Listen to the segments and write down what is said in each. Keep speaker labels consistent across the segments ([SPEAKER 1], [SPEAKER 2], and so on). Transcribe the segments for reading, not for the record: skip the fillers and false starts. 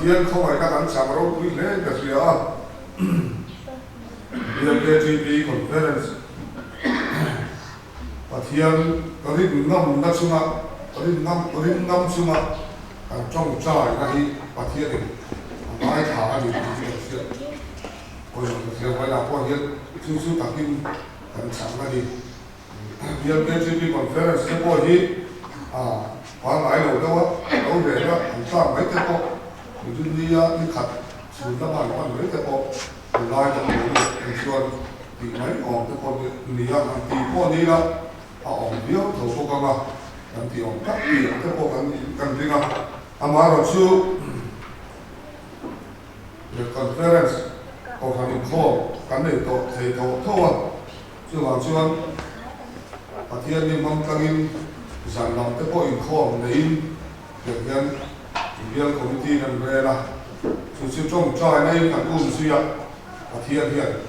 [SPEAKER 1] Pathian khawngaihna kan chak ropui hle in ka hria a. BLKTP Conference Pathian rin ngamna chunga rin ngam rin ngam chunga kan tawngtaina hi Pathianin a ngaithla a ni tih hi kan hriat pawimawh ka hria. Vawilah pawh hian chu chu takin kan chak a ni. BLKTP Conference te pawh hi a pangngai lo deuh a, lo rel a, an tlak mai te pawh Mirinni a ni khat chhun lama an pan mai te pawh tunlai kan lo lut ang chuan tih mai awm te pawh ni a, han ti pawh ni ila a awm viau tho bawk ang a, kan ti awm tak tih te pawh kan kan ring a, amaherawhchu Conference kohhran inkhawm kan nei tawh thei tawh tho a. Chuvang chuan Pathian ni hmang tlangin zan lam te pawh inkhawm neiin tiang hian Bial Committee in an rel a, chu chu tawngtai naiin kan um zui a, Pathian hian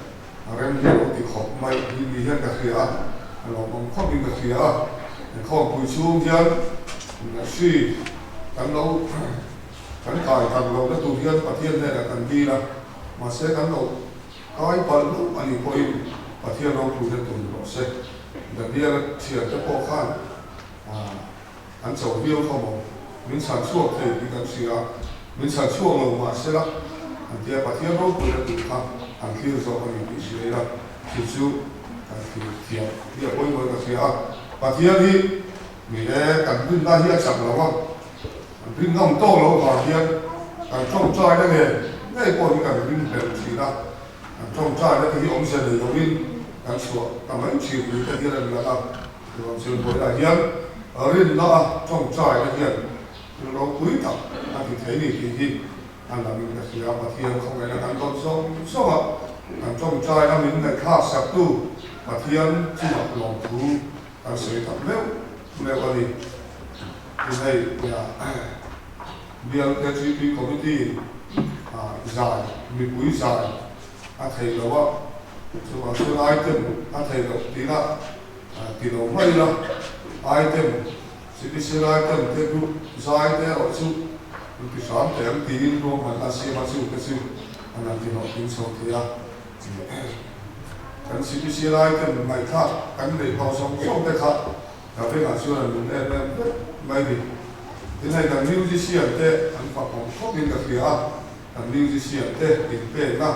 [SPEAKER 1] a rem hi a lo ti khawp mai hi ni hian ka hria a, a lawmawm khawpin ka hria a, inkhawmpui chhung hian hri kan lo kan kai tak lohna tur hian Pathian hnenah kan dil a, mahse kan lo Kai palh hlauh a nih pawhin Pathian ropui na tur ni rawh se. Daniel-a thiante pawh khan an cho viau kha maw? Min chhan chhuak thei tih kan hria a, min chhan chhuak lo mah se la, an tia Pathian ropui na tur kha an thlir zawk a ni tih hria ila, chu chu kan thlir thiam hi a pawimawh ka hria a. Pathian hi ni e, kan rinna hi a chak lo a, Kan ring ngam tawk lo vang hian kan tawngtaina nen ngei pawh hi kan ring hlel thin a, kan tawngtaina te hi awmzia nei lovin kan chhuah ta mai thin ni te hian an lang a. Chuvang chuan vawilah hian rinna a tawngtaina hian thil ropui tak a ti thei ni tih hi a langin ka hria. Pathian khawngaihna kan dawt zawng zawng a, kan tawngtaina min ngaihthlak saktu Pathian chungah lawmthu kan sawi tak meuh meuh a ni. Tin hei Bial KTP Committee zai, mipui zai a thei lo a, chuvang chuan item a thei loh tihna ti lo mai ila, item, special item te group zai te erawh chu an ti hram teh ang tiin ruahmanna a siam a, chu te chu an han ti hlawhtling chho thei a. Kan special item ngaihthlak kan neih ho zawng zawng te kha Ka vengah chuan an lung em em vek mai ni. Tin hei kan musician te an fak awm khawpin ka hria a, kan musician te inpekna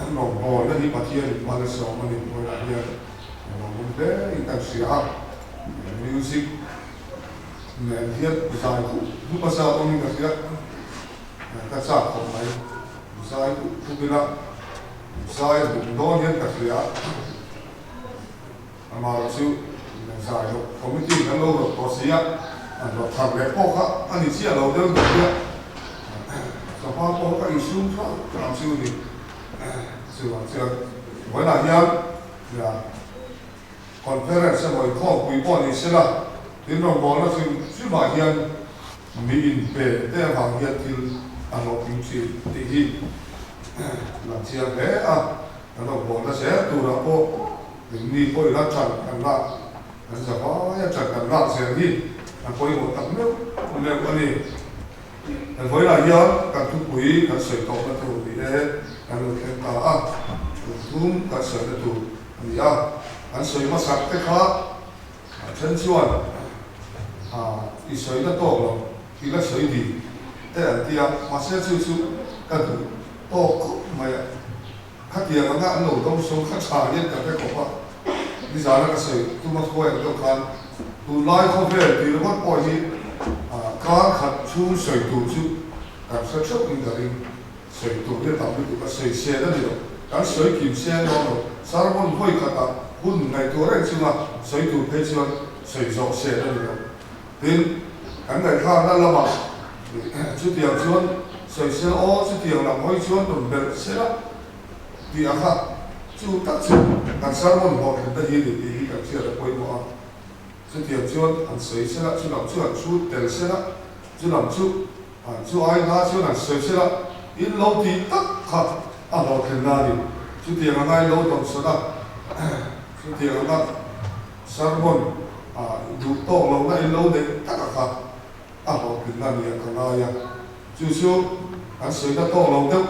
[SPEAKER 1] an rawngbawlna hi Pathian in hman a sawm a ni vawilah hian a lawmawm hle in kan hria a, music nen hian zai hup hup a zat awmin ka hria, ka chak khawp mai, zai hup hup ila zai lung dawn hian ka hria. Amah chu zai loh committee in an lo rawt tawh si a, an rawt thar leh pawh kha a ni chiah lo deuh deuh hian sawpa pawh ka insum hram hram chu ni. Chuvang chuan vawiinah hian conference emaw inkhawmpui pawh ni sela, tin rawngbawlna hrim hrimah hian mi inpe te avang hian thil a hlawhtling thin tih hi lang chiang hle a. Kan rawngbawlna zel turah pawh Engni pawh ila ṭan kan lak, kan za vaia ṭan kan lak zel hi a pawimawh tak meuh meuh a ni. Kan vawilah hian kan thupui kan sawi tawhna tur ni e, kan lo thleng ta a, kum thum kan sawina tur a ni a, kan sawi hmasak te kha a then chuan i sawina tawk lo, i la sawi dih te an ti a, mahse chu chu ka duh tawk khawp mai a. Khatiang anga an lo dawng sawn kha tha hian ka hre khawp a, nizana ka sawi tuma khuai ang deuh khan tunlai khawvel tih ringawt pawh hi kar khat chhung sawi tur chu kan hre theuh in ka ring, sawi tur hi a tam lutuk a, sawi sen a ni lo, kan sawi kim sen dawn lo, sermon vawi khatah hun ngaihtuah reng chunga sawi tur phei chuan sawi zawh sen a ni lo. Tin, kan ngaihthlakna lamah chutiang chuan sawisel aw, chutiang lam hawi chuan rawn belh sela tih a kha chu tak chu kan sermon hlawhtlinna hi a ni tih hi kan hriat a pawimawh a. Chutiang chuan an sawi sela, chu lam chu an chhut tel sela, chu lam chu chu ai hla chuan an sawi sela, in lo tih tak kha a hlawhtlinna a ni. Chutiang anga in lo dawmsawn a, chutiang anga. Sermon ah duh tawk lohna in lo neih tak a kha a hlawhtlinna nia ka ngai a, chu chu. Kan sawina tawk lo deuh,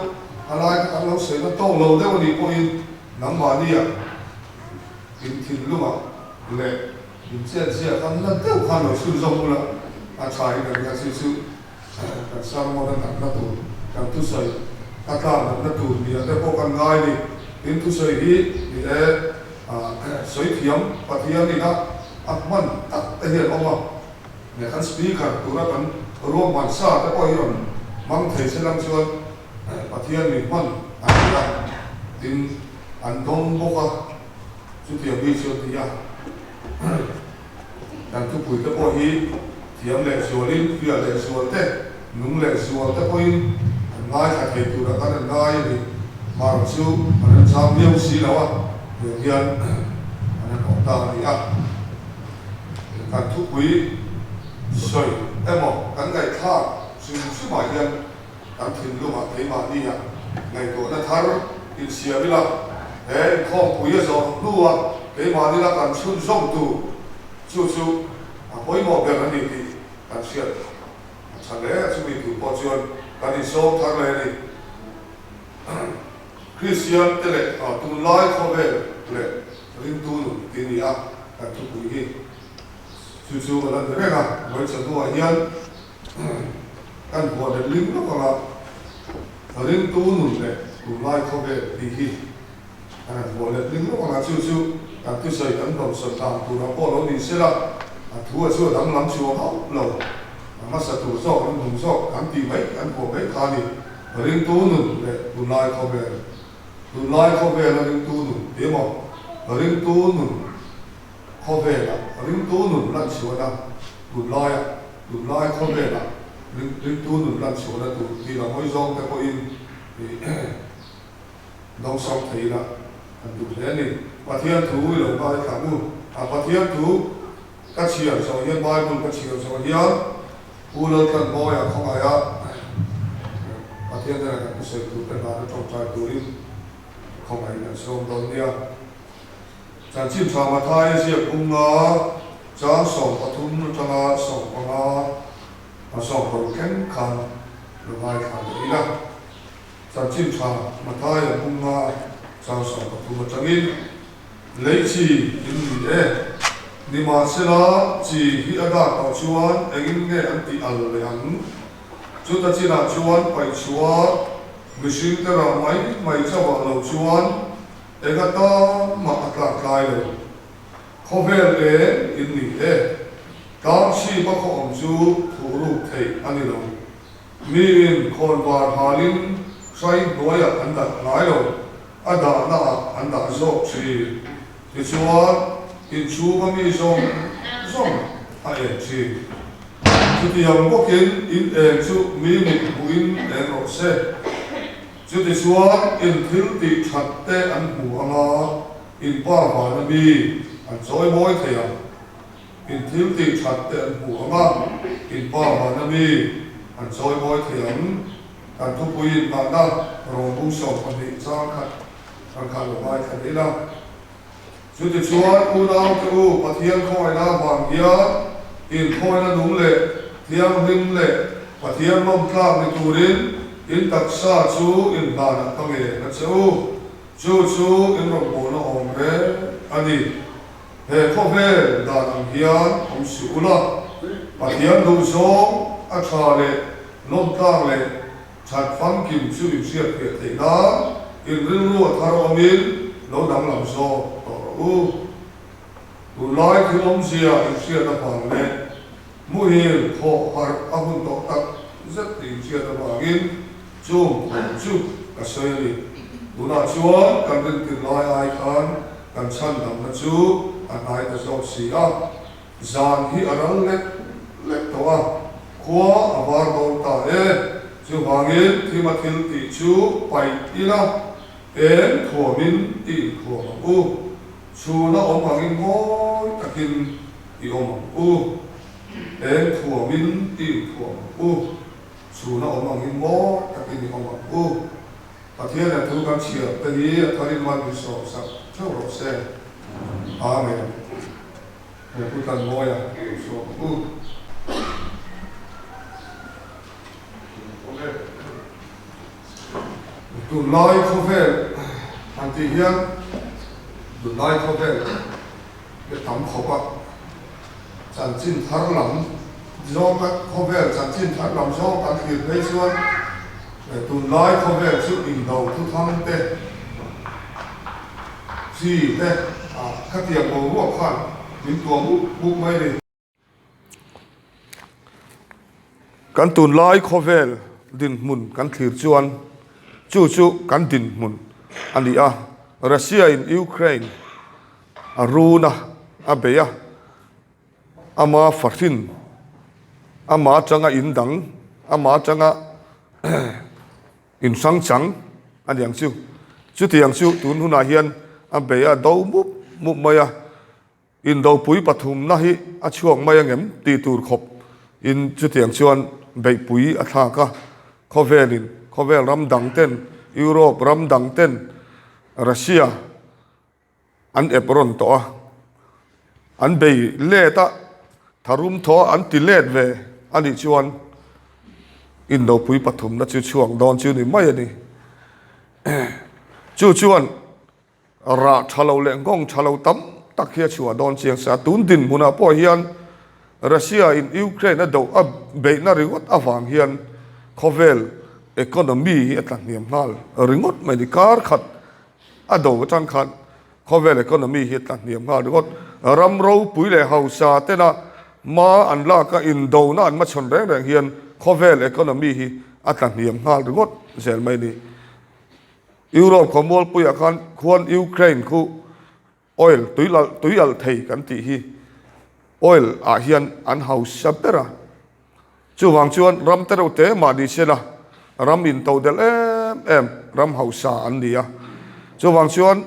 [SPEAKER 1] a lai kha kan lo sawina tawk lo deuh a nih pawhin nangmahnia in thinlungah leh in chenchhia khan na deuh khan lo chhunzawm ula a tha in a nia chu chu kan sermon a natna tur, kan thusawi a tlak natna tur nia te pawh kan ngai ni. Tin thusawi hi ni e sawi thiam Pathian ina a hman tak te hian awm a. Nge kan speaker tura kan ruahman sa te pawh hi rawn hmang thei se lang chuan Pathian mi hman an ni a, tin an dawng bawk a, chutiang mi chu an ti a. Kan thupui te pawh hi thiam leh zualin, fiah leh zual te, nung leh zual te pawhin an ngaithla thei tura kan an ngai a ni. Mar chu an rawn chang viau si lo a, tiang hian an rawn awm ta a ni a. Kan thupui sawi emaw kan ngaihthlak hrim hrimah hian kan thinlungah keimahnia ngaihtuahna thar insiam ila, he inkhawmpui a zawh hnua keimahni la kan chhunzawm tur chu chu a pawimawh ber a ni tih kan hriat a tha hle a, chumi tur pawh chuan kan insawm thar leh a ni. Kristian te leh tunlai khawvel leh ringtu nun tih a ni a, kan thupui hi chu chu a la ni reng a, Vawicha hnuah hian kan buah let ling lawk anga ringtu nun leh tunlai khawvel tih hi kan han buah let ling lawk anga chu chu kan thusawi kan dawmsawn dan turah pawh lo ni sela, a thu a chu a danglam chuang hauh lo, a hmasa tur zawk an nung zawk kan tih mai kan buah mai kha a ni. Ringtu nun leh tunlai khawvel, Tunlai khawvela ringtu nun ti emaw, ringtu nun khawvela ringtu nun lanchhuahna tunlaia tunlai khawvela ringtu nun lanchhuahna tur tih lam hawi zawng te pawhin dawngsawng thei ila kan duh hle a ni. Pathian thu i lo ngaithla u a, Pathian thu ka chhiar zawh hian Bible ka chhiar zawh hian Pu Laltlanmawia khawngaiha Pathian hnenah kan thusawi tur te hlana tawngtai turin khawngaihin an sawm dawn nia. Chanchin tha Mathai ziak bunga chang 13 atanga 15 a 16 thleng khan lo ngaithla leh ila. Chanchin tha Mathaia bunga chang 13 atangin Lei chi in ni e. Nimahsela, chi hi a dak tawh chuan engin nge an tih al leh ang? Chuta chinah chuan paihchhuah mihring te rah mai mai chauhah lo chuan eng atan mah a tlak tlai lo. Khawvel eng in ni e. Tlang chhip a khaw awm chu thuh ruk theih a ni lo. Miin khawnvar halin hrai hnuaiah an dah ngai lo, a dahna ah an dah zawk thin. Tichuan, inchhunga mi zawng zawng a en thin. Chutiang bawkin in eng chu mi mit hmuhin eng rawh se. Chutichuan, in thil tih that te an hmu anga in pa vana mi an chawi mawi thei ang. In thil tih that te an hmu ang a, in pa vana mi an chawi mawi thei ang. Kan thupui inhmahna rawngbung 12 chang khat kan kha lo ngaithla leh ila. Chutichuan unaute u, Pathian khawngaihna avang hian inkhawina nung leh thianghlim leh Pathian lawmtlak ni turin in taksa chu inhlanah ka ngen a che u. Chu chu in rawngbawlna awm reng a ni. He khawvel dan ang hian awm suh ula, Pathian duhzawng a tha leh lawmtlang leh that famkim chu in hriatfiah theih nan in rilru a thar awmin lo danglam zawk tawh rawh u. Tunlai thil awmzia in hriat avang leh muhil thawh harh a hun tawh tak zet tih in hriat avangin chung thawm chu ka sawi a ni. Tunah chuan kan rintir lai ai khan kan chhandamna chu a hnai ta zawk si a, zan hi a ral lek lek tawh a, khua a var dawn ta e. Chuvangin thima thil tih chu paih ila, eng thuamin i inkhuam ang u, chhuna awm angin ngawi takin i awm ang u, eng thuamin i inkhuam ang u, chhuna awm angin ngawi takin i awm ang u. Pathian a thu kan chhiar te hi a tharin mal min sawm sak theuh rawh se. Amen. He pu Tlanmawia lo sawm ang u. Amen. Tunlai khawvel han tih hian tunlai khawvel hi a tam khawp a, chanchin thar lam zawng a khawvel chanchin thar lam zawng kan thlir phei chuan tunlai khawvel chu indo thuthang te chi te khatiang boruak khan min tuam mup mup mai a ni. Kan tunlai khawvel dinhmun kan thlir chuan chu chu kan dinhmun a ni a, Russia in Ukraine a run a, a bei a, ama fahrin, ama atanga in dang, ama atanga inhrang chang a ni ang chu. Chutiang chu tun hunah hian a bei a do mup mup mai a. Indopui pathumna hi a chhuak mai angem tih tur khawp in chutiang chuan beihpui a thlak a, khawvel in khawvel ram dang ten Europe ram dang ten Russia an ep rawn tawh a, an bei let a, tharum thaw an ti let ve a nih chuan indopui pathumna chu chhuak dawn chu ni mai a ni. Chu chuan. Rah tha lo leh nghawng tha lo tam tak hi a chhuah dawn chiang sa. Tun dinhmunah pawh hian Russia in Ukraine a doh a beihna ringawt avang hian khawvel economy hi a tla hniam nghal ringawt mai ni. Kar khat a do atang khan khawvel economy hi a tla hniam nghal ringawt. Ram ropui leh hausa tena hma an lak a indona an hmachhawn reng reng hian khawvel economy hi a tla hniam nghal ringawt zel mai ni. Europe khawmualpuiah khan khuan Ukraine khu oil tui lalh tui alh thei kan tih hi oil ah hian an hausa ber a, chuvang chuan ram te reuh te mah ni se la ram in to delh em em ram hausa an ni a, chuvang chuan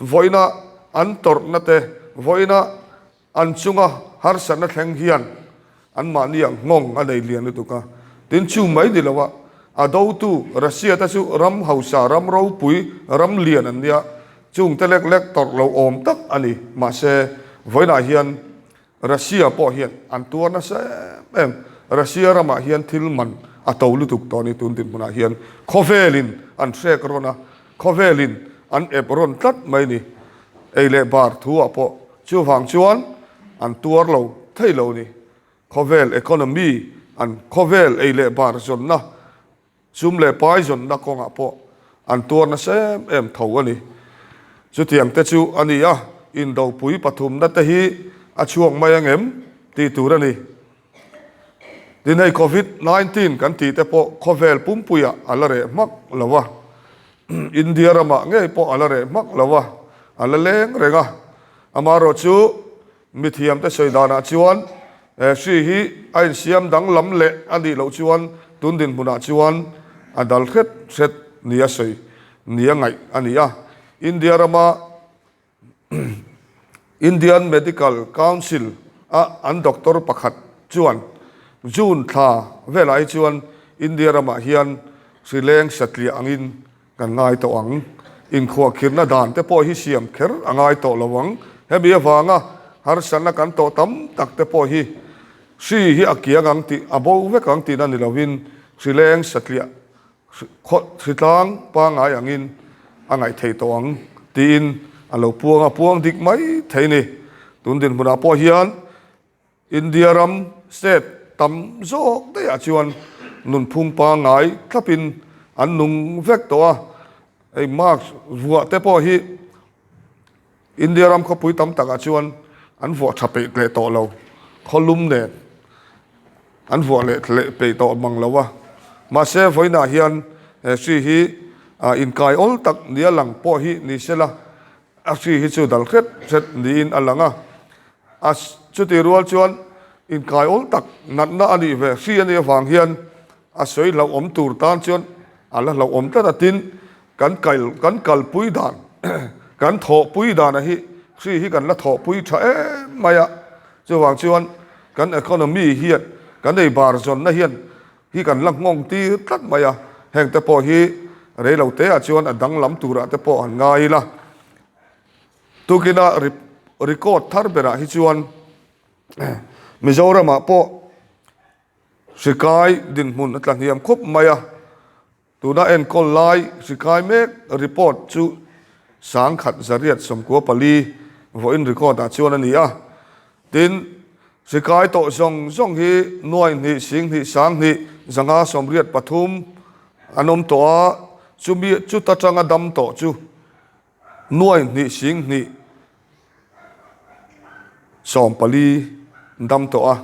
[SPEAKER 1] vawiina an tawrhna te vawiina An chunga harsatna thleng hian anmahni ah nghawng a nei lian lutuk a, tin chu mai ni lo a, a dotu Russia te chu ram hausa, ram ropui, ram lian an nia, chung te lek lek tawrh lo awm tak a ni. Mahse, vawiinah hian Russia pawh hian an tuar nasa em em. Russia ramah hian thil man a to lutuk tawh a ni tun dinhmunah hian khawvelin an hrek rawn a, khawvelin an ep rawn tlat mai a ni. Ei leh bar thu ah pawh Chuvang chuan an tuar lo thei lo ni. Khawvel economy an khawvel ei leh bar zawnna, sum leh pai zawnna kawngah pawh an tuar nasa em em tho a ni. Chutiang te chu a ni a, indopui pathumna te hi a chhuak mai ang em tih tur a ni. Tin hei Covid 19 kan tih te pawh khawvel pumpuiah a la reh hmak lo a, India ramah ngei pawh a la reh hmak lo a, a la leng reng a. Amaherawh chu mithiamte sawi danah chuan he hri hi a insiam danglam leh a nih loh chuan tun dinhmunah chuan a dal hret hret nia sawi nia ngaih a ni a. India rama Indian Medical Council a an doctor pakhat chuan June thla velah hi chuan India ramah hian hri leng satliah angin kan ngai tawh ang. Inkhuahkhirhna dan te pawh hi siam kher a ngai tawh lo ang. Hemi avanga harsatna kan tawh tam tak te pawh hi hri hi a kiang ang tih a bo vek ang tihna ni lovin hri leng satliah Hritlang pangngai angin a ngaih theih tawh ang tiin a lo puang a, puang dik mai thei ni. Tun dinhmunah pawh hian India ram state tam zawk daihah chuan nunphung pangngai thlapin an nung vek tawh a, hei mask vuah te pawh hi India ram khawpui tam takah chuan an vuah tha peih leh tawh lo, khawlum nen an vuah leh leh peih tawh mang lo a. Mahse vawiinah hian he hri hi inkai awl tak nia lang pawh hi ni sela, a hri hi chu dal hret hret niin a lang a. A chutih rual chuan inkai awl tak natna a nih ve hri a nih avang hian a sawi hlauhawm tur tan chuan a la hlauhawm tlat a, tin Kan kal kan kalpui dan kan thawhpui dana hi hri hi kan la thawhpui tha em mai a, chuvang chuan kan economy hian kan ei bar zawnna hian hi kan la nghawng tir tlat mai a, heng te pawh hi reilo te ah chuan a danglam turah te pawh han ngai ila. Tukina record thar berah hi chuan Mizoramah pawh hri kai dinhmun a tla hniam khawp mai a. Tuna enkawl lai hri kai mek report chu 1184 vawiin record ah chuan a ni a. Tin, hri kai tawh zawng zawng hi nuai hnih sing hnih sang hnih zanga sawmriat pathum an awm tawh a, chumi chuta tanga dam tawh chu Nuai hnih sing hnih 14 dam tawh a,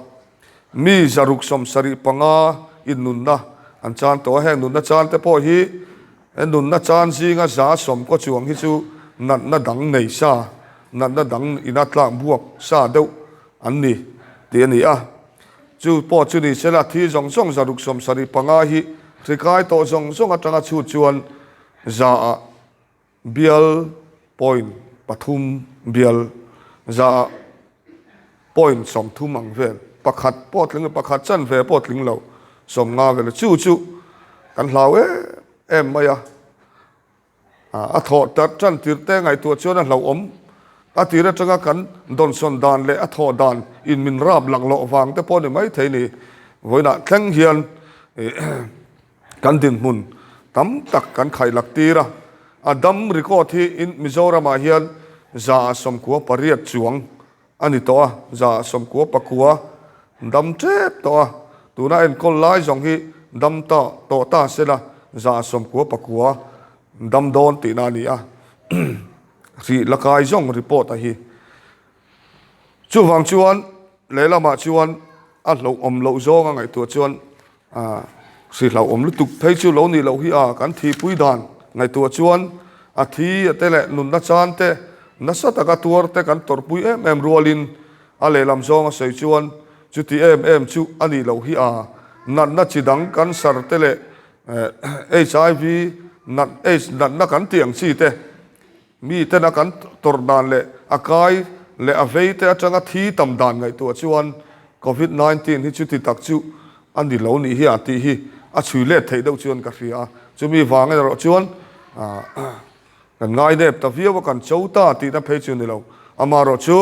[SPEAKER 1] mi 675 in nunna an chan tawh a, heng nunna chan te pawh hi he nunna chan zinga 110 chuang hi chu natna dang nei sa, natna dang ina tlak buak sa deuh an ni tih a ni a. Chu pawh chu ni sela thi zawng zawng 675 hi hri kai tawh zawng zawng atanga chhut chuan za ah Bial point pathum bial za ah point 30 ang vel, pakhat pawh tling lo, pakhat chanve pawh tling lo, 50 vel chu chu kan hlau em em mai a. A thawh tar tan tir te ngaihtuah chuan a hlauhawm. A tir atanga kan dawnsawn dan leh a thawh dan in min rap laklawh vang te pawh ni maithei ni. Vawiinah thleng hian Kan dinhmun tam tak kan khaih tir a, a dam record hi in Mizoramah hian 98 chuang a ni tawh a, 99 dam tep tawh a, tuna enkawl lai zawng hi dam ta tawh ta sela 99 dam dawn tihna a ni a, hrih la kai zawng report a hi. Chuvang chuan lehlamah chuan a hlauhawm loh zawnga ngaihtuah chuan hri hlauhawm lutuk phei chu lo nih loh hi a kan thihpui dan ngaihtuah chuan a thi a te leh nunna chan te nasa taka tuar te kan tawrhpui em em rualin a lehlam zawnga sawi chuan chuti em em chu a nih loh hi a natna chi dang cancer te leh HIV nat aids natna kan tih ang chi te Mi tena kan tawrh dan leh a kai leh a vei te atanga thi tam dan ngaihtuah chuan Covid 19 hi chuti tak chu a ni lo nih hi a tih hi a chhui let theih deuh chuan ka hria a. Chumi vang erawh chuan kan ngainep ta viau a, kan cho ta tihna phei chu ni lo. Amaherawhchu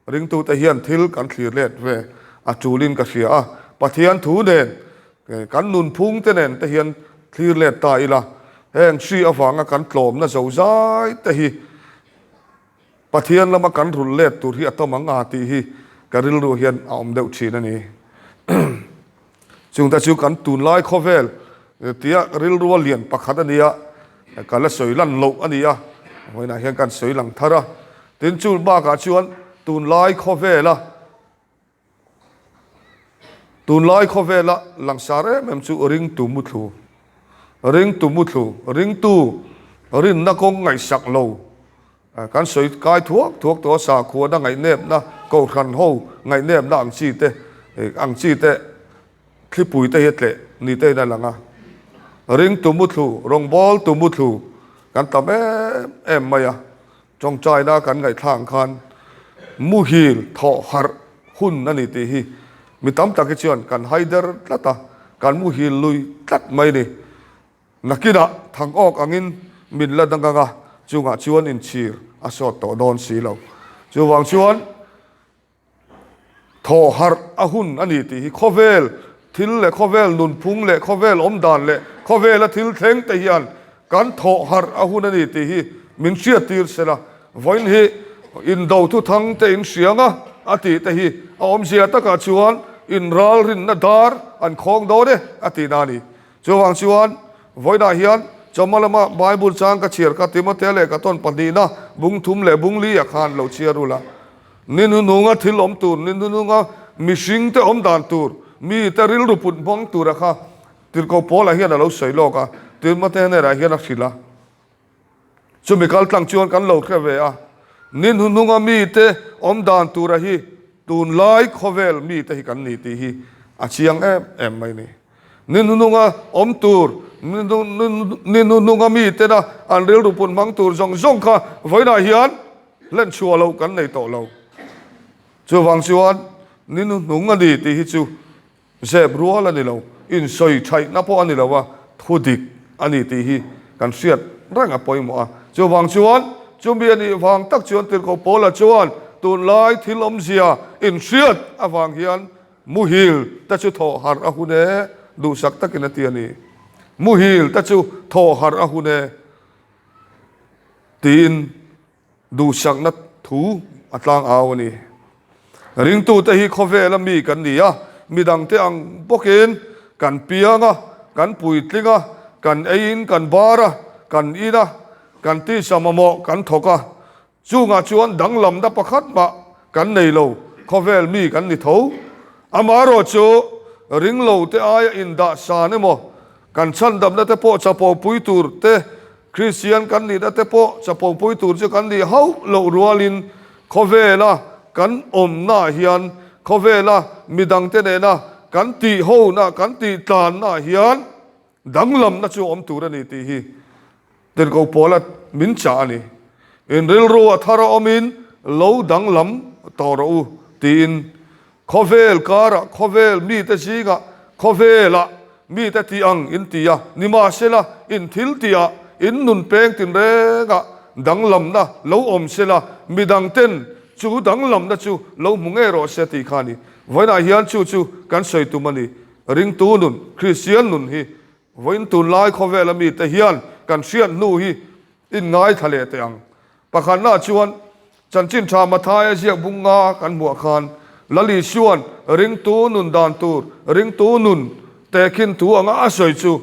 [SPEAKER 1] Ringtute hian thil kan thlir let ve a tulin ka hria a, Pathian thu nen, kan nunphung te nen te hian thlir let ta ila, heng hri avanga kan tlawmna zozai te hi Pathian lama kan rulh let tur hi a tam ang a tih hi ka rilru hian a awm deuh thin a ni. Chungte chu kan tunlai khawvel tia rilrua lian pakhat a ni a, ka la sawi lan loh a ni a, vawiinah hian kan sawi lang thar a. Tin chu bakah chuan tunlai khawvela tunlai khawvela langsar em em chu ringtu muthlu, ringtu muthlu, ringtu rinna kawng ngaihsak lo Kan sawi kai thuak thuak tawh a, sakhuana ngaihnepna, kohhran ho ngaihnepna ang chi te, ang chi te thlipui te hi a tleh ni te in a lang a. Ringtu muthlu, rawngbawltu muthlu kan tam em em mai a, tawngtaina kan ngaihthlak ang khan muhil thawh harh hun a ni tih hi mi tam tak hi chuan kan haider tlat a, kan muhil lui tlat mai ni. Nakinah thang awk angin min la dang ang a, chungah chuan inchhir a sawt tawh dawn si lo. Chuvang chuan thaw harh a hun a ni tih hi khawvel thil leh khawvel nunphung leh khawvel awmdan leh khawvela thil thleng te hian kan thawh harh a hun a ni tih hi min hriattir se la. Vawiin hi indo thuthang te in hriang a a tih te hi a awmzia takah chuan inralrinna dar an khawng dawn e a tihna a ni. Chuvang chuan, vawiinah hian chawhma lama Bible chang ka chhiar kha Timothea leh ka tawn pahnihna bung thum leh bung li ah khan lo chhiar ula. Ni hnununga thil awm tur, ni hnununga mihring te awm dan tur, mi te rilru put hmang tura kha Tirhkoh Paula hian a lo sawi lawk a, Timothea hnenah hian a hrilh a. Chumi kal tlang chuan kan lo hre ve a, ni hnuhnunga mite awm dan tura hi tunlai khawvel mite hi kan ni tih hi a chiang em em mai ni. Ni hnuhnunga awm tur, ni hnuhnunga mitena an rilru pun hmang tur zawng zawng kha vawiinah hian hlen chhuah loh kan nei tawh lo. Chuvang chuan ni hnuhnung a ni tih hi chu Zep rual a ni lo, insawi thaihna pawh a ni lo a, thu dik a ni tih hi kan hriat reng a pawimawh a. Chuvang chuan, chumi a nih vang tak chuan Tirhkoh Paula chuan tunlai thil awmzia inhriat avang hian muhil te chu thawh harh a hun e, duhsak takin a ti a ni. Muhil te chu thaw harh a hun e, tiin duhsakna thu a tlang au a ni. Ringtute hi khawvela mi kan ni a, midangte ang bawkin kan piang a, kan puitling a, kan eiin kan bar a, kan in a, kan tisa mamawh kan thawk a, Chungah chuan danglamna pakhat mah kan nei lo, khawvel mi kan ni tho. Amaherawh chu ringlo te aia indah san emaw, kan chhandamna te pawh chapopui tur te, Kristian kan nihna te pawh chapopui tur chu kan nih hauh loh rualin khawvela kan awmnaah hian, khawvela midangte nena kan tihhona, kan tihtlannaah hian Danglamna chu awm tur a ni tih hi Tirhkoh Paula min chah a ni. In rilru a thar a awmin lo danglam tawh rawh u tiin khawvel karah khawvel mite zingah khawvelah mite tih ang in ti a, nimahsela in thil tihah in nun peng tinrengah danglamna lo awm sela midangten chu danglamna chu lo hmu ngei rawh se tih kha a ni. Vawiinah hian chu chu kan sawi tum a ni. Ringtu nun, Kristian nun hi vawiin tunlai khawvela mite hian kan hriat hnu hi in ngaithla leh teh ang. Pakhatnaah chuan Chanchin Tha Mathaia ziak bung nga kan hmuah khan Lal Isua'n ringtu nun dan tur, ringtu nun tehkhin thu anga a sawi chu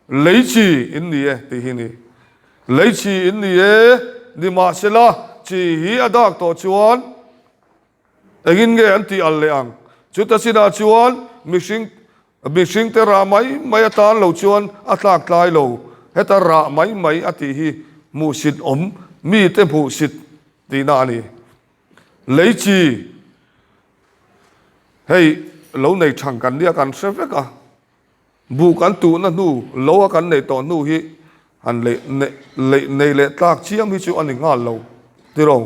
[SPEAKER 1] lei chi in ni e tih hi ni. Lei chi in ni e, nimahsela chi hi a dak tawh chuan Engin nge an tih al leh ang? Chuta chinah chuan mihring mihringte rah mai mai atan lo chuan a tlak tlai lo. Heta rah mai mai a tih hi hmuhsit awm, mite hmuhsit tihna a ni. Lei chi hei lo nei thang kan nia kan hre vek a. Buh kan tuhna hnu, lo a kan neih tawh hnu hi han lei lei nei leh tlak chiam hi chu a ni nghal lo tiraw.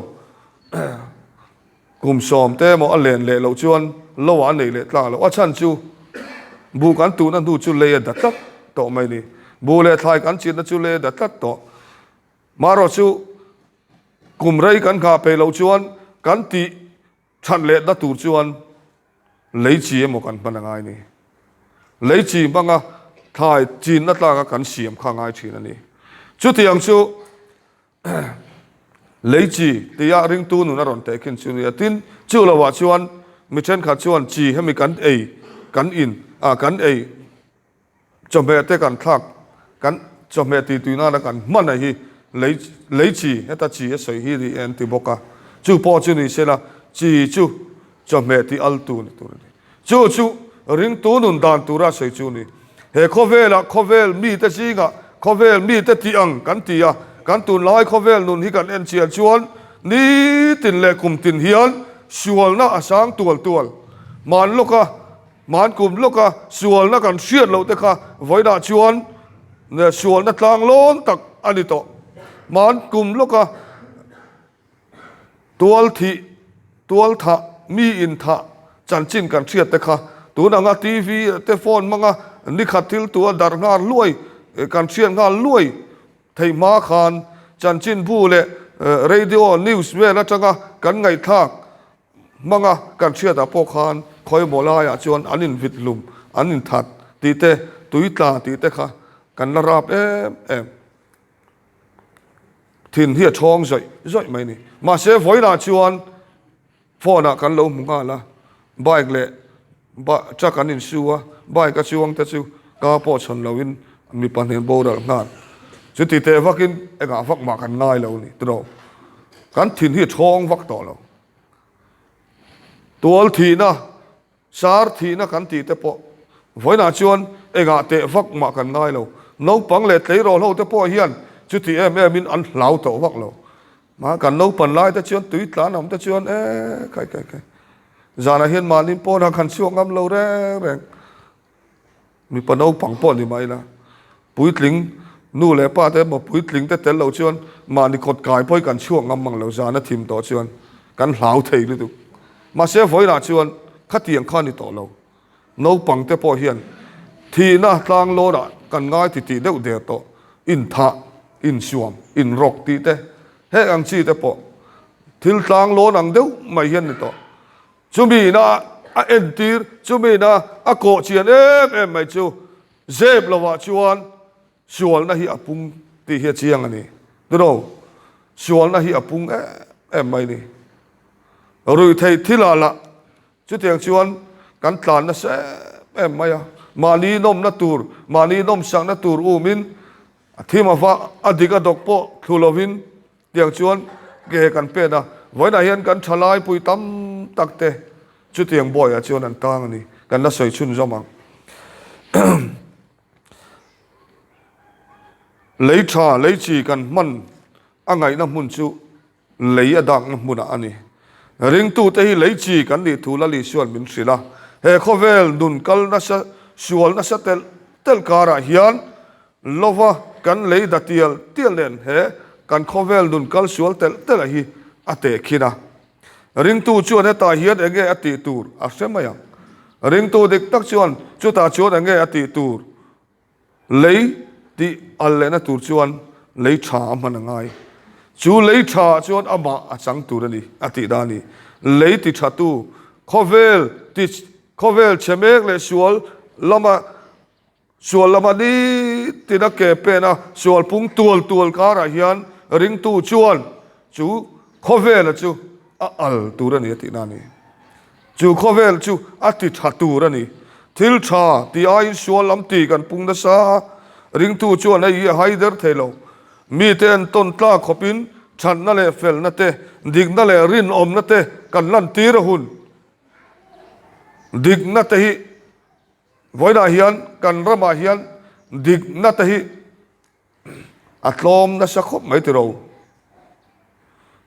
[SPEAKER 1] Kum sawm te emaw a len leh loh chuan lo ah a neih leh tlak loh. A chhan chu buh kan tuhna hnu chu lei a da tlat tawh mai ni. Buh leh thlai kan chinna chu lei a da tlat tawh. Marawh chu kum rei kan nghah peih loh chuan kan tih That lehna tur chuan lei chi emaw kan hman a ngai ni. Lei chi hmanga thlai chinna tlaka kan siam kha a ngai thin a ni. Chutiang chu lei chi tia ringtu nun a rawn teh khin chu nia. Tin, chu lovah chuan mi thenkhat chuan chi hemi kan ei, kan in, ah kan ei, Chawhmeh te kan thlak, kan chawhmeh tih tui nana kan hman a hi lei lei chi, heta chi a sawi hi ni an ti bawk a, chu pawh chu ni sela chi chu chawhmeh tih al tu ni tur a ni. Chu chu ringtu nun dan tura sawi chu ni. He khawvelah khawvel mite zingah khawvel mite tih ang kan ti a, kan tunlai khawvel nun hi kan en chian chuan nitin leh kumtin hian sualna a sang tual tual. Hman lawka Hman kum lawka sualna kan hriat loh te kha vawiinah chuan sualna tlang lawn tak a ni tawh. Hman kum lawka tual thih, tual thah, mi in thah chanchin kan hriat te kha tun anga TV te phone hmanga nikhat thil tua darh nghal hluai kan hriat nghal hluai theih hma khan chanchinbu leh radio news vel atanga kan ngaihthlak Hmanga kan hriatah pawh khan khawimaw laiah chuan an invit hlum, an inthat tih te, tui tla tih te kha kan la rap em em. Thin hi a chhawng zawih zawih mai ni. Mahse vawiinah chuan phone ah kan lo hmu nghal a, bike leh truck an insu a, bike a chuang te chu ka pawh chhawn loin mi pahnih boral nghal. Chuti teh vakin engah vak mah kan ngai lo ni tiraw. Kan thin hi a chhawng vak tawh lo. Tual thihna, sar thihna kan tih te pawh vawiinah chuan engah teh vak mah kan ngai lo. Naupang leh tleirawl ho te pawh hian chuti em em in an hlau tawh vak lo. Mah kan naupan lai te chuan tui tlan awm te chuan e kai kai kai zanah hian mahni pawnah kan chhuak ngam lo reng reng. Mipa naupang pawh ni mai la, puitling nu leh pa te emaw puitling te tel loh chuan mahni kawt kai pawh hi kan chhuak ngam mang lo, zan a thim tawh chuan kan hlau thei lutuk. Mahse vawiinah chuan khatiang kha ni tawh lo. Naupang te pawh hian thihna tlang lawnah kan ngai ti tih deuh der tawh, inthah, insuam, inrawk tih te, heng ang chi te pawh thil tlang lawn ang deuh mai hian ni tawh. Chumi ina a entir, chumi ina a kawh chian em em mai chu zep lovah chuan. Sualna hi a pung tih hi a chiang a ni. Tiro, sualna hi a pung em em mai ni. Ruihtheih thilah lah chutiang chuan kan tlan nasa em em mai a. Mahni nawmna tur, mahni nawmsakna tur umin a thim ava a dik a dawk pawh thlu lovin tiang chuan ke kan pen a. Vawiinah hian kan thalai pui tam tak te chutiang bawiah chuan an tang a ni. Kan la sawi chhunzawm ang. Lei tha, lei chi kan hman a ngaihna hmun chu lei a dakna hmunah a ni. Ringtute hi lei chi kan nih thu Lali chuan min hrilh a. He khawvel nun kal nasa, sual nasa telh telh karah hian lova kan lei da tial tial nen he kan khawvel nun kal sual telh telh a hi a tehkhin a. Ringtu chuan hetah hian enge a tih tur a hre mai ang. Ringtu dik tak chuan chutah chuan enge a tih tur lei tih al lehna tur chuan lei tha a hman a ngai. Chu lei tha chuan amah a chang tur a ni a tih dan a ni. Lei ti tha tu khawvel ti khawvel chhe mek leh sual lama Sual lama nitin a ke pen a, sual pung tual tual karah hian ringtu chuan chu khawvela chu a al tur a ni a tihna a ni. Chu khawvel chu a ti tha tur a ni. Thil tha tih aiin sual lam tih kan pung nasa a, ringtu chuan hei hi a hai der thei lo. Mite entawn tlak khawpin thatna leh felna te, dikna leh rinawmna te kan lantir a hun. Dikna te hi Vawiinah hian kan ramah hian dikna te hi a tlawm nasa khawp mai tiro.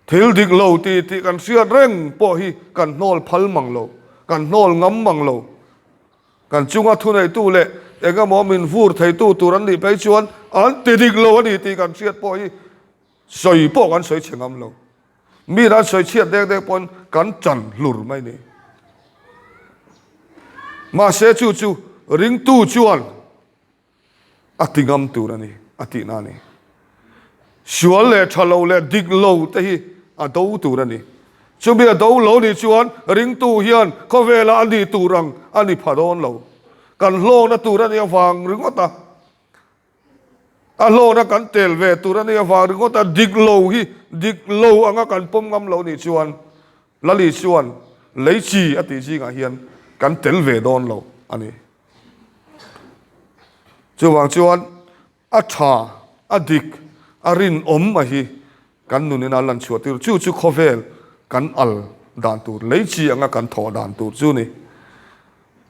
[SPEAKER 1] Thil dik lo ti tih kan hriat reng pawh hi kan hnawl phal mang lo, kan hnawl ngam mang lo. Kan chunga thuneitu leh eng emaw min vur theitu tur an nih phei chuan an ti dik lo a ni tih kan hriat pawh hi sawi pawh kan sawi chhe ngam lo. Mi ran sawi chhiat dek dek pawn kan chan hlur mai ni. Mahse chu chu ringtu chuan a ti ngam tur a ni, a tihna a ni. Sual leh tha lo leh dik lo te hi a do tur a ni. Chumi a do lo nih chuan ringtu hian khawvela a nih tur ang a ni pha dawn lo. Kan hlawkna tur a nih avang ringawt a. A hlawna kan tel ve tur a nih avang ringawt a, dik lo hi dik lo anga kan pawm ngam lo nih chuan Lali chuan lei chi a tih zingah hian kan tel ve dawn lo a ni. Chuvang chuan a tha, a dik, a rinawm a hi kan nunin a lan chhuah tir. Chu chu khawvel kan al dan tur, lei chi anga kan thawh dan tur chu ni.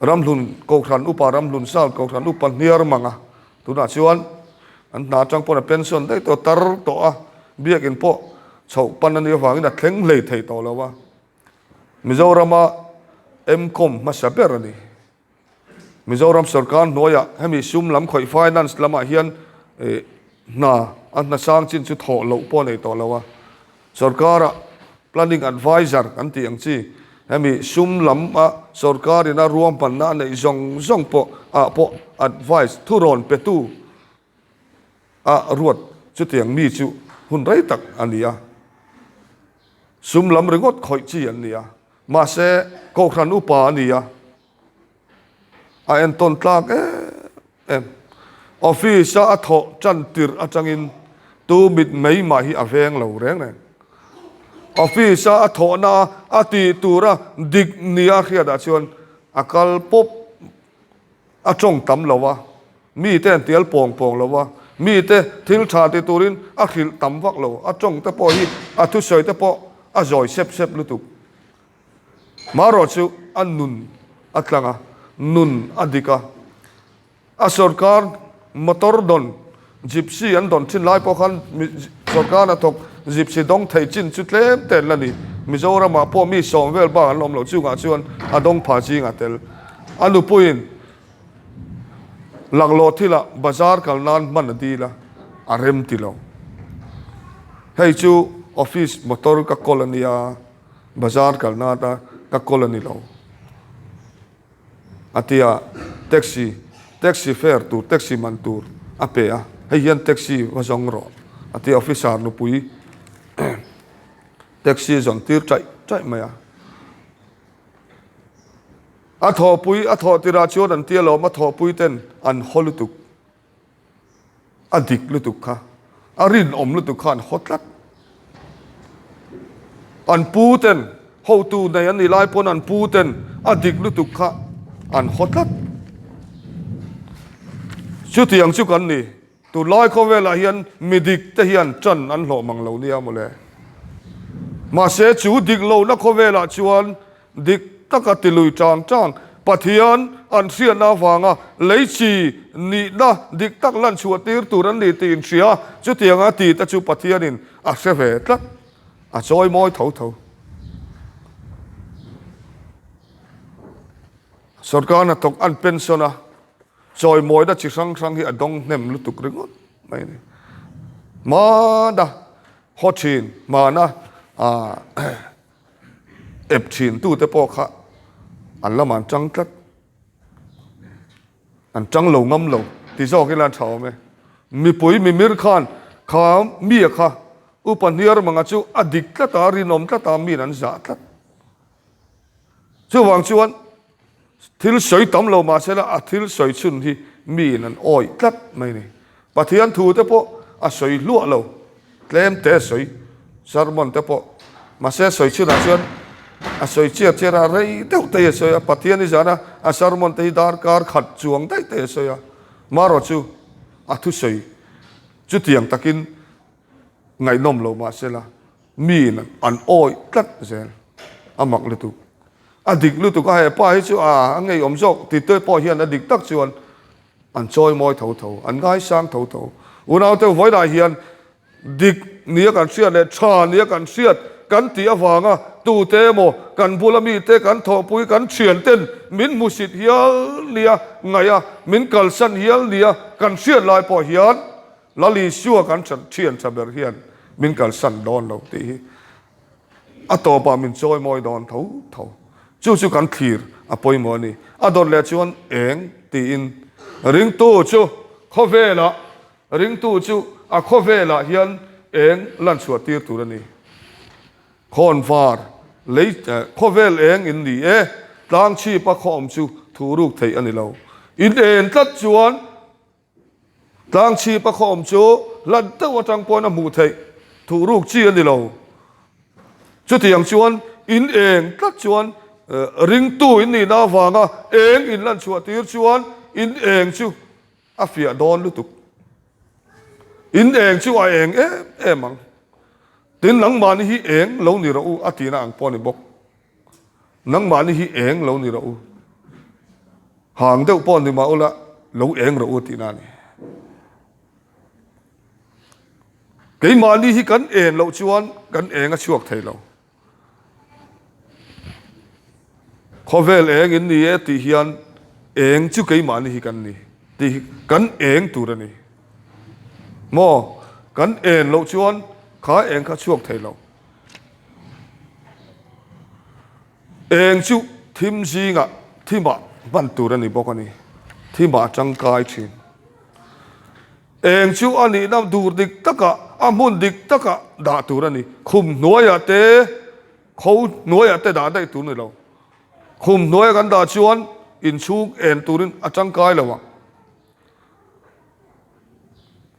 [SPEAKER 1] Ramhlun Kohhran Upa Ramhlun South Kohhran Upa hniar mang a, tunah chuan an hna atang pawn a pension daih tawh tar tawh a, biakin pawh chhoh pan a nih avangin a thleng hlei thei tawh lo a. Mizorama M-Com hmasa ber a ni. Mizoram sorkar hnuaiah hemi sum lam khawih finance lamah hian hna a hna sang chin chu thawh loh pawh a nei tawh lo a. Sorkara planning adviser kan tih ang chi hemi sum lam a sorkar ina ruahmanna a neih zawng zawng pawh ah pawh advice thurawn petu a ruat chutiang mi chu hun rei tak a ni a. Sum lam ringawt khawih chi an ni a. Mahse Kohhran upa a ni a. A entawn tlak em em. Office a a thawh tan tirh atangin tu mit mai mah hi a veng lo reng reng. Office a a thawhna a a tih tura dik nia hriatah chuan a kal pawp a tawng tam lo a, mite an tial pawng pawng lo a, mite thil tha ti turin a hrilh tam vak lo. A tawng te pawh hi a thusawi te pawh a zawi sep sep lutuk. Marawh chu a nun a tlang a, nun a dik a. A sorkar motor dawn gypsy an dawn thin lai pawh khan sorkar hnathawk gypsy dawng thei chin chu tlem te an la ni. Mizoramah pawh mi sawm vel bak an la awm lo chungah chuan a dawng pha zing a tel. A nupuiin laklawh thilah bazar kal nan hman a dil a, a rem ti lo. Hei chu office motor ka kawl a nia. Bazar kalna ata ka call a ni lo. A ti a, taxi, taxi fare tur, taxi man tur a pe a, hei hian taxi va zawng rawh a ti a, officer nupui taxi zawn tir chaih chaih mai a. A thawhpui, a thawh tirah chuan an ti alawm, a thawhpui ten an haw lutuk. A dik lutuk kha, a rinawm lutuk kha an haw tlat. An pu ten, hotu nei an nih lai pawn an pu ten a dik lutuk kha an haw tlat. Chutiang chu kan ni. Tunlai khawvelah hian mi dik te hian ṭan an hlawh mang lo nia mawle. Mahse chu dik lohna khawvelah chuan dik taka ti lui ṭang ṭang Pathian an hriatna avanga lei chi nihna dik tak lan chhuah tir tur an ni tih inhria, chutianga ti te chu Pathianin a hre ve tlat, a chawi mawi tho tho. Sorkar hnathawk an pension a. Chawimawina chi hrang hrang hi a dawng hnem lutuk ringawt mai a ni. Hmana haw thin, hmana ep thin tute pawh kha an lamah an tang tlat, an tang lo ngam lo ti zawk ila an tha awm e. Mipui mimir khan kha mi a kha upa hniar manga chu a dik tlat a, rinawm tlat a, miin an zah tlat. Chuvang chuan Thil sawi tam lo mahsela a thil sawi chhun hi miin an awih tlat mai a ni. Pathian thu te pawh a sawi hluah lo, tlem te a sawi, sermon te pawh. Mahse a sawi chhunah chuan a sawi chiar chiar a, rei deuh te hi a sawi a, Pathian hi zana a sermon te hi darkar khat chuang daih te hi a sawi a, marawh chu a thusawi chutiang takin ngaihnawm lo mahsela miin an awih tlat zel a mak lutuk. A dik lutuk a, he pa hi chu a ngeiawm zawk ti te pawh hian a dik tak chuan an chawi mawi tho tho, an ngaisang tho tho. Unaute vawilah hian dik nia kan hriat leh tha nia kan hriat kan tih avanga tute emaw kan bula mite kan thawhpui kan thian ten min hmusit hial nia ngaih a, min kalsan hial nia kan hriat lai pawh hian Lal Isua kan thian tha ber hian min kalsan dawn lo tih hi a tawpah min chawi mawi dawn tho tho. Chu chu kan thlir a pawimawh a ni. A dawt leh chuan eng tiin ringtu chu khawvelah ringtu chu a khawvelah hian eng lan chhuah tir tur a ni. Khawnvar lei khawvel eng in ni e, tlangchhipa khaw awm chu thu ruk theih a ni lo. In en tlat chuan Tlangchhip a khawm chu hlat deuh atang pawhin a hmuh theih thuh ruk chi a ni lo. Chutiang chuan in eng tlat chuan ringtu in nihna avanga eng in lan chhuah tir chuan in eng chu a fiah dawn lutuk. In eng chu a eng em em ang. Tin nangmahni hi eng lo ni rawh u a tihna ang pawh a ni bawk. Nangmahni hi eng lo ni rawh u. Hang deuh pawh ni mah ula lo eng rawh u tihna a ni. Keimahni hi kan en loh chuan kan eng a chhuak thei lo. Khawvel eng in ni e tih hian eng chu keimahni hi kan ni tih hi kan eng tur a ni. Maw? Kan en loh chuan kha eng kha chhuak thei lo. Eng chu thim zingah thimah hman tur a ni bawk a ni. Thimah a tangkai thin. Eng chu a nihna dur dik takah, a hmun dik takah dah tur a ni. Khum hnuaiah te, kho hnuaiah te dah daih tur a ni lo. Khum hnuaia kan dah chuan inchhung en turin a tangkai lo ang.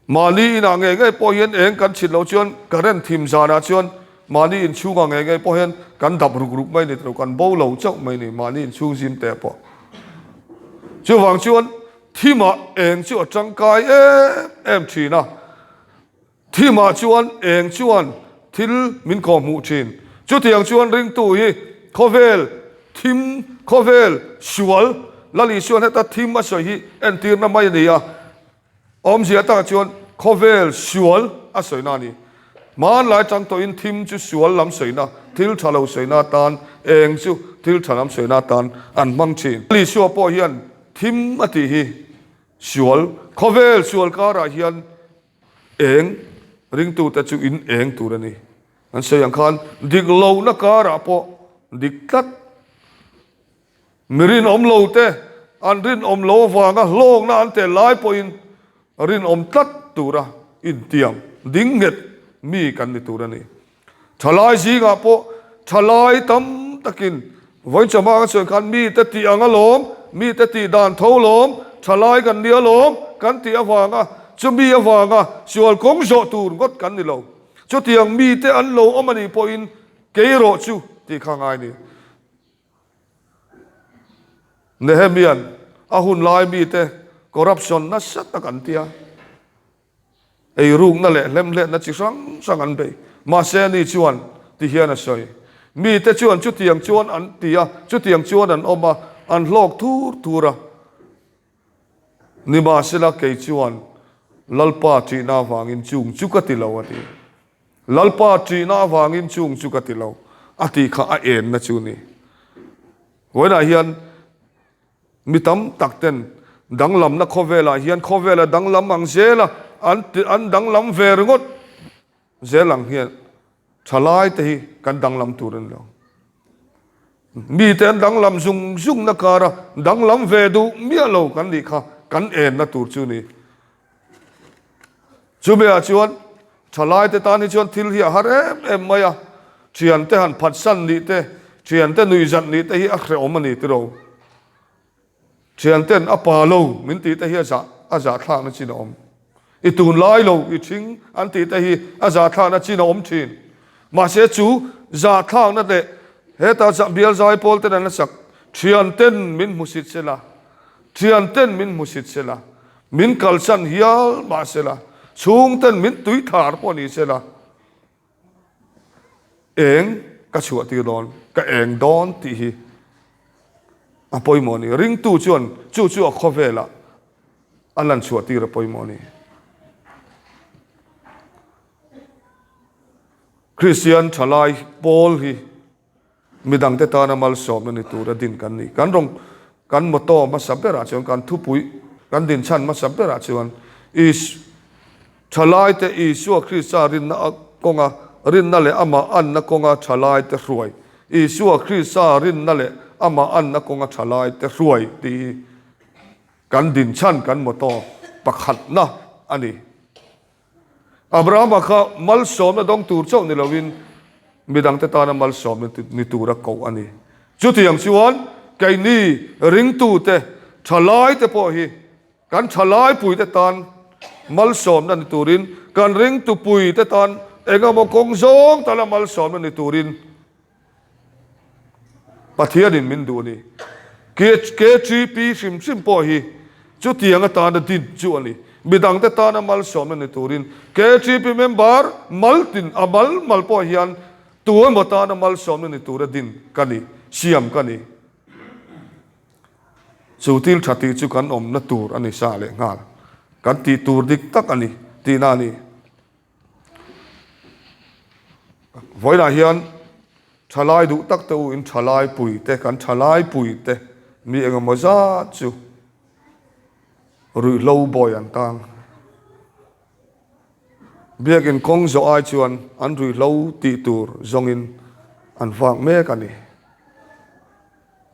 [SPEAKER 1] Mahni inah ngei ngei pawh hian eng kan chhit loh chuan current thim zanah chuan mahni inchhungah ngei ngei pawh hian kan dap ruk ruk mai ni tilo, kan bo lo chauh mai ni mahni inchhung zim teh pawh. Chuvang chuan thimah eng chu a tangkai em em thin a. Thimah chuan eng chuan thil min kawhhmuh thin. Chutiang chuan ringtu hi khawvel thim, khawvel sual, Lal Isuan heta thim a sawi hi entirna mai a ni a. Awmzia takah chuan khawvel sual a sawina a ni. Hmanlai tang tawhin thim chu sual lam sawina, thil tha lo sawina atan, eng chu thil tha lam sawina atan an hmang thin. Lal Isua pawh hian thim a tih hi sual, khawvel sual karah hian Eng ringtute chu in eng tur a ni. An sawi ang khan dik lohna karah pawh dik tlat. Mi rinawm lo te an rinawm lo avanga hlawkna an tel lai pawhin rinawm tlat tura intiam ding nghet mi kan ni tur a ni. Thalai zingah pawh thalai tam takin vawichama kan sawi khan mite tih ang alawm, mite tih dan tho lawm, thalai kan ni alawm kan tih avanga chumi avanga sual kawng zawh tur ngawt kan ni lo. Chutiang mite an lo awm a nih pawhin kei rawh chu tih kha ngai ni. Nehemia'n a hun lai mite corruption nasa tak an ti a, eirukna leh hlemhletna chi hrang hrang an bei. Mahse ani chuan ti hian a sawi, Mite chuan chutiang chuan an ti a, chutiang chuan an awm a, an hlawk thur thur a. Nimahsela kei chuan Lalpa ṭihna avangin chung chu ka ti lo a ti. Lalpa ṭihna avangin chung chu ka ti lo a tih kha a enna chu ni. Vawiinah hian mi tam tak ten danglamna khawvelah hian khawvela danglam ang zela an an danglam ve ringawt zel ang hian thalai te hi kan danglam tur a ni lo. Mite an danglam zung zungna kara danglam ve duh miah lo kan nih kha kan enna tur chu ni. Chumi-ah chuan thalaite tan hi chuan thil hi a har em em mai a, thiante han phatsan nih te, thiante nuihzat nih te hi a hrehawm a ni tiro. Thianten a pa lo min tih te hi a zah a zahthlakna chin a awm. I tunlai lo i thing an tih te hi a zahthlakna chin a awm thin. Mahse chu zahthlakna leh heta bial zai pawl ten an la sak thianten min hmusit sela, thianten min hmusit sela, min kalsan hial mah sela, chhungten min tuithar pawh ni sela, Eng ka chhuah tir dawn, ka eng dawn tih hi a pawimawh a ni. Ringtu chuan chu chu a khawvelah a lan chhuah tir a pawimawh a ni. Kristian thalai pawl hi Midangte tana malsawmna ni tura din kan ni. Kan rawng kan motto hmasa berah chuan kan thupui kan din chhan hmasa berah chuan Is Thalaite Isua Krista rinna kawnga rinna leh amah anna kawnga thalaite hruai Isua Krista rinna leh amah anna kawnga thalaite hruai tih hi kan din chhan kan motto pakhatna a ni. Abrahama kha malsawmna dawng tur chauh ni loin midangte tana malsawmna ni tura koh a ni. Chutiang chuan keini ringtute thalaite pawh hi kan thalaipuite tan malsawmna ni turin kan ringtupuite tan engemaw kawng zawng tana malsawmna ni turin Pathianin min duh a ni. KTP hrim hrim pawh hi chutiang atana din chu a ni. Midangte tana malsawmna ni turin KTP member mal tin a mal mal pawh hian tu emaw tana malsawmna ni tura din ka ni, siam ka ni. Chu thil tha tih chu kan awmna tur a ni sa leh nghal. Kan tih tur dik tak a ni tihna a ni. Vawiinah hian thalai duh tak te u in thalai pui te kan thalai pui te mi engemaw zat chu ruihhlo bawi an tang. Biakin kawng zawh ai chuan an ruihhlo tih tur zawngin an vak mek a ni.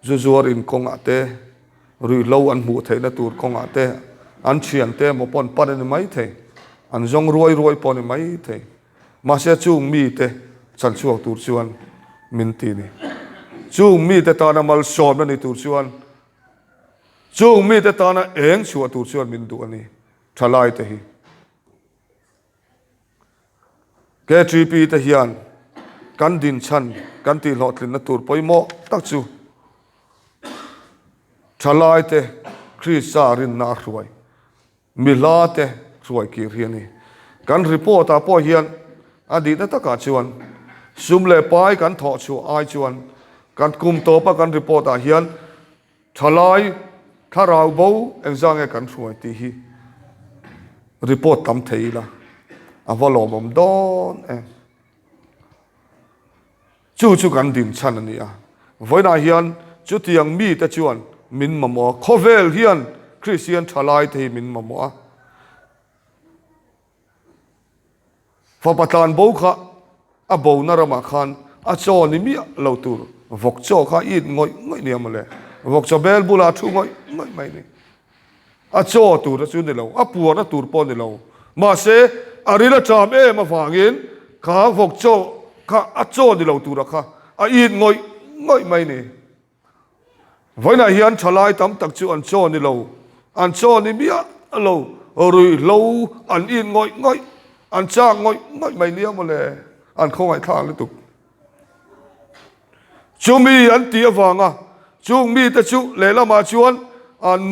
[SPEAKER 1] Zu zuar in kawngah te, ruihhlo an hmuh theihna tur kawngah te, an thiante emaw pawh an pan a ni maithei, an zawng ruai ruai pawh a ni maithei. Mahse chung mite chan chhuak tur chuan min ti ni. Chung mite tana malsawmna ni tur chuan, chung mite tana eng chhuah tur chuan min duh a ni, thalaite hi. KTP te hian kan dinchhan kan tihhlawhtlinna tur pawimawh tak chu thalaite Krista rinna a hruai, mi hlate hruai kir hi a ni. Kan report ah pawh hian a dihna takah chuan sum leh pai kan thawh chhuah ai chuan kan kum tawpa kan report ah hian Thalai thlarau bo engzah nge kan hruai tih hi report tam thei ila a va lawmawm dawn em. Chu chu kan din chhan a ni a, vawiinah hian chutiang mite chuan min mamawh a, khawvel hian Kristian thalai te hi min mamawh a. Fapa tlan bo kha a bona ramah khan a chaw ni miah lo tur vawk chaw kha it ngawih ngawih nia mawle. Vawk chaw bel bulah a thu ngawih ngawih mai ni. A chaw tur chu ni lo, a puarna tur pawh ni lo. Mahse, a ril a ṭam em avangin kha vawk chaw kha a chaw ni lo tura kha a it ngawih ngawih mai ni. Vawiinah hian thalai tam tak chu an chaw ni lo, an chaw ni miah lo. Ruihhlo an in ngawih ngawih, an chak ngawih ngawih mai nia mawle, an khawngaihthlak lutuk. Chumi an tih avanga chung mite chu lehlamah chuan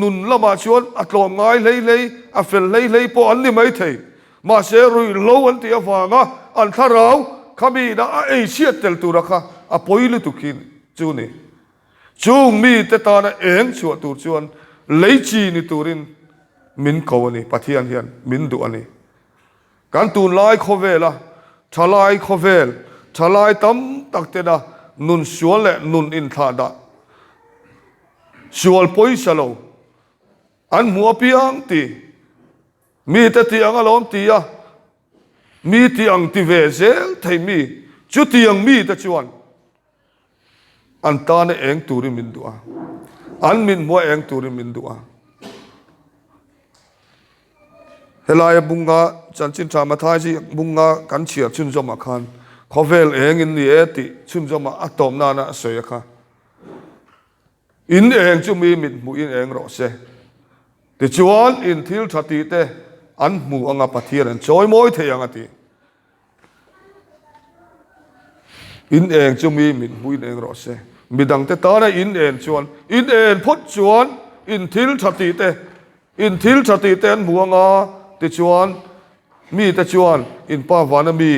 [SPEAKER 1] nun lamah chuan a tlawm ngai hlei hlei, a fel hlei hlei pawh an ni mai thei. Mahse ruihhlo an tih avanga an thlarau khami ina a ei chhiat tel tura kha a pawi lutuk hi chu ni. Chung mite tana eng chhuah tur chuan lei chi ni turin min ko a ni, Pathian hian min duh a ni. Kan tunlai khawvela thalai khawvel, thalai tam tak tena nun sual leh nun inthlahdah sual pawisa lo an hmu apiang ti, mite tih ang alawm ti a, mi tih ang ti ve zel thei mi, chutiang mite chuan An tana eng turin min duh a, an mit hmua eng turin min duh a. Helaia bunga chanchin tha Mathai ziak bunga kan chhiar chhunzawmah khan khawvel eng in ni e tih chhunzawmah a tawp nana a sawi a kha. In eng chu mi mit hmuhin eng rawh se. Tichuan in thil tha tih te an hmu anga Pathian an chawi mawi thei ang a ti. In eng chu mi mit hmuin eng rawh se. Midangte tana in en chuan, in en phawt chuan in thil tha tih te, in thil tha tih te an hmu anga, tichuan mite chuan in pa vana mi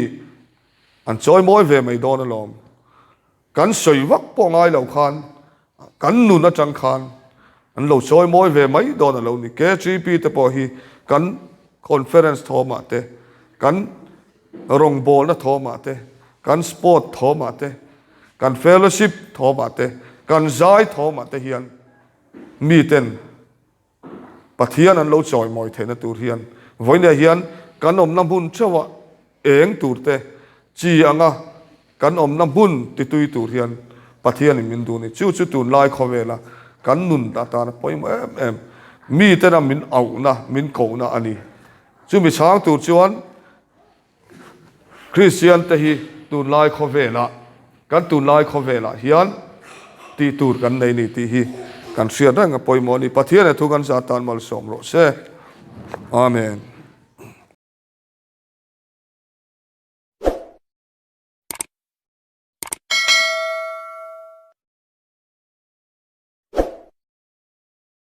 [SPEAKER 1] an chawi mawi ve mai dawn alawm. Kan sawi vak pawh ngai lo khan kan nun atang khan an lo sawi mawi ve mai dawn a lo ni. KGP te pawh hi kan conference thawmah te, kan rawngbawlna thawmah te, kan sport thawmah te, kan fellowship thawmah te, kan zai thawmah te hian miten Pathian an lo chawimawi theihna tur hian vawinia hian kan awmna hmun theuhah eng tur te chi anga kan awmna hmun titui tur hian Pathianin min duh a ni. Chu chu tunlai khawvela kan nun atana pawimawh em em mitena min auhna, min kohna a ni. Chumi chhang tur chuan Kristian te hi tunlai khawvelah, kan tunlai khawvelah hian tih tur kan nei ni tih hi kan hriat reng a pawimawh a ni. Pathian he thu kan zat tan malsawm rawh se. Amen.